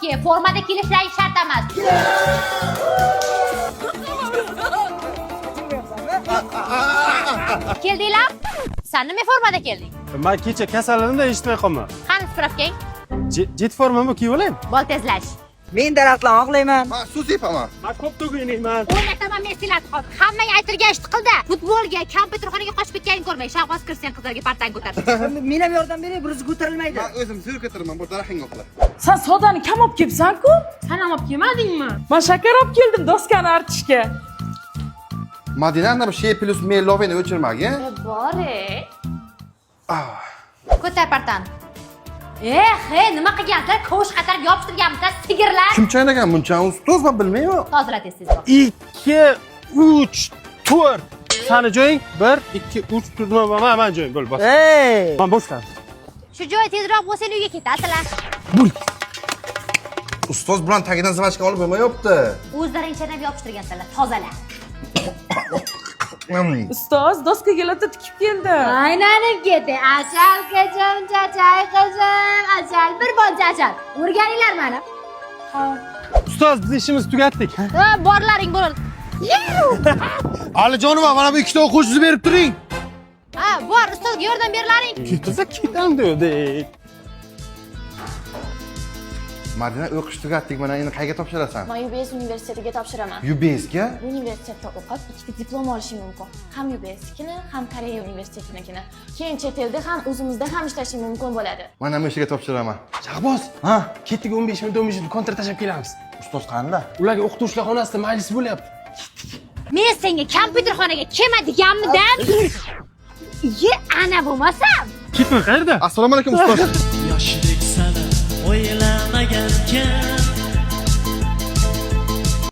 kel. Formada kelishlaring shart emas. Keldinglar? San nima formada kelding? Man kecha kasallandim, eshitmay qolman. Qani spravkang? Jet formamni kiyib olaymi? Bol tezlash. Men daraxtlarni oqlayman. Man suv sepaman. Man ko'p to'g'inayman. O'ynataman men senlarni hozir. Hammaga aytilgan ishni qildi. Futbolga, kompyuterxonaga qochib ketganingni ko'rmay. Shahboz kirsen qizlarga partang ko'tar. Men ham yordam beray, bir o'zi ko'tarilmaydi. Man o'zim zo'r ko'taraman, bu daraxtingni oqla. San sodani kam olib kelibsan-ku. San ham olib kelmadingmi? Man shakar olib keldim doskani artishga. Madina bu şey plus M loveni o'chirmagin. Bor e. Ko'tar partani. Eh, he, nima qilgansizlar? Kovush qatarib yopishtirganmisizlar, sigirlar. Kim chaynagan buncha ustoz, man bilmayman. Tozala tez tez bor. 2 3 4. Sani joying 1 2 3 4. Man joyim bo'l, bos. Ey! Man bo'shman. Shu joy tezroq bo'lsang uyga ketasizlar. Ustoz bilan tagidan zvachka olib bo'lmayapti. O'zlaring chaynab yopishtirgansizlar, tozala. Ustoz, doskaga latta tikib keldim. Aylanib ketdi. Asal qizim, chachay qizim, asal bir boncha asal. O'rganinglar mani. Ustoz, biz ishimizni tugatdik. Ha, borlaring bo'ladi. Alijonova, mana bu ikkita o'quvchini berib turing. Ha, bor, ustozga yordam berlaring. Ketsa ketam dedik. Madina, o'qish tugatdik, mana endi qayerga topshirasan? Men UBS universitetiga topshiraman. UBSga? Bu universitetda o'qib, ikkita diplom olishim mumkin. Ham UBSnikini, ham Koreya universitetinikini. Keyin chet elda ham, o'zimizda ham ishlashim mumkin bo'ladi. Mana bu ishiga topshiraman. Shahboz, Ha, ketdik 15 minut 15 minut kontra tashlab kelamiz. Ustoz qanida? Ularga o'qituvchilar xonasida majlis bo'lyapti. Men senga kompyuterxonaga kelma deganmidim? Ye, ana bo'lmasam. Ketma, qayerda? Assalomu alaykum ustoz. Yoshlik sani o'ylamagan kim.